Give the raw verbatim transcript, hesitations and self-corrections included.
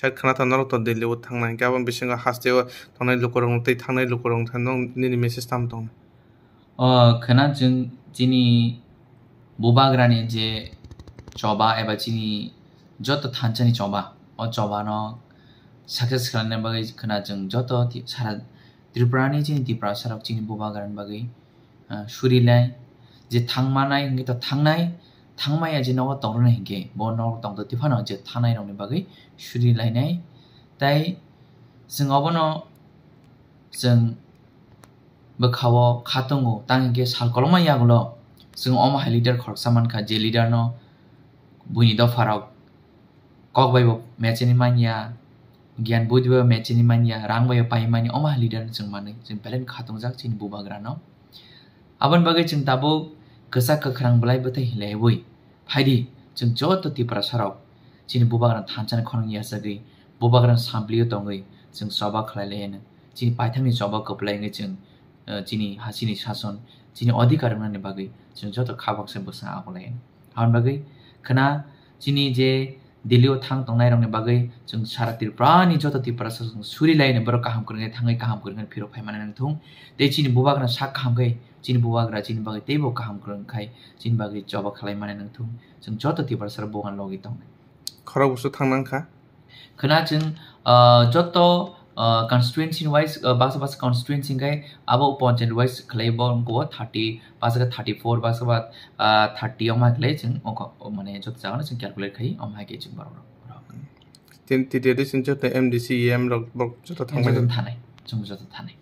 Side khwna tha norok to Delhi o thangnai, hinkhe aboni bisingo hasteo tongnai lukurok tei thangnai lukurok thangnai, nini message tamo tong? O khwna chwng chini bubagrani je choba eba chini joto thansa ni choba, o choba no success khlaina bagwi khwna chwng joto ti-, sara Tripura ni chini Tiprasa rok chini bubagrani bagwi, ah, suri lai, je thangmanai hinkhe to thangnai, thangmaya je nogo tongrwnai hinkhe bo nogo tongtoti phano je thangnai rokni bagwi suri lainai. Tai chwng obono chwng bwkhao kha tongo, tang hinkhe sal kolokma yagulo chwng omo hai leader khoroksa mankha, je leader no buini dopharok kok bai bo mecheni manya, giyan budi bai bo mecheni manya, rang bai bo pai manya, omo hai leader no chwng manwi chwng belai kha tongjak chini bubagra no. Aboni bagwi chwng tabuk kwchak kwkhrang bwlai bwthai hinlaiwi phaidi, chwng joto Tiprasa rok chini bubagra thansa ni khorang yachagwi bubagra samplio tongwi chwng choba khlai lai hino. Chini paithakni choba kwplai wngwi chwng, eh, chini hasini sason, chini adhikar wngnani bagwi chwng joto kha baksa bwsang abolai hino. Aboni bagwi khwna chini je Delhi o thang tongnai rokni bagwi chwng sara Tripura ni joto Tiprasa chwng suri lai hino, borok kaham kwrwngwi thangwi kaham kwrwngwi phirok phai mani nangthung. Tei chini bubagra sak kaham khe chini bubagra chini bagwi teibo kaham kwrwng khai chini bagwi choba khlai mani nangthung. Chwng joto Tiprasa rok bogan logi tongnai. Khorok busu thang nang kha. Khwna chwng, ah, joto, ah, constituency wise, ah, baksa baksa constituency hwnkhe abo panchayat wise khlai bo wngkho thirty, baksa khe thirty four, baksa ba, ah, thirty omo hai khlai chwng wngkho, mane joto jagano chwng calculate khai omo hai khe chwng borok rok. Tin, T T A D chwng joto M D C, E M rok, borok joto thangbai. Joto thanai, chwng joto thanai.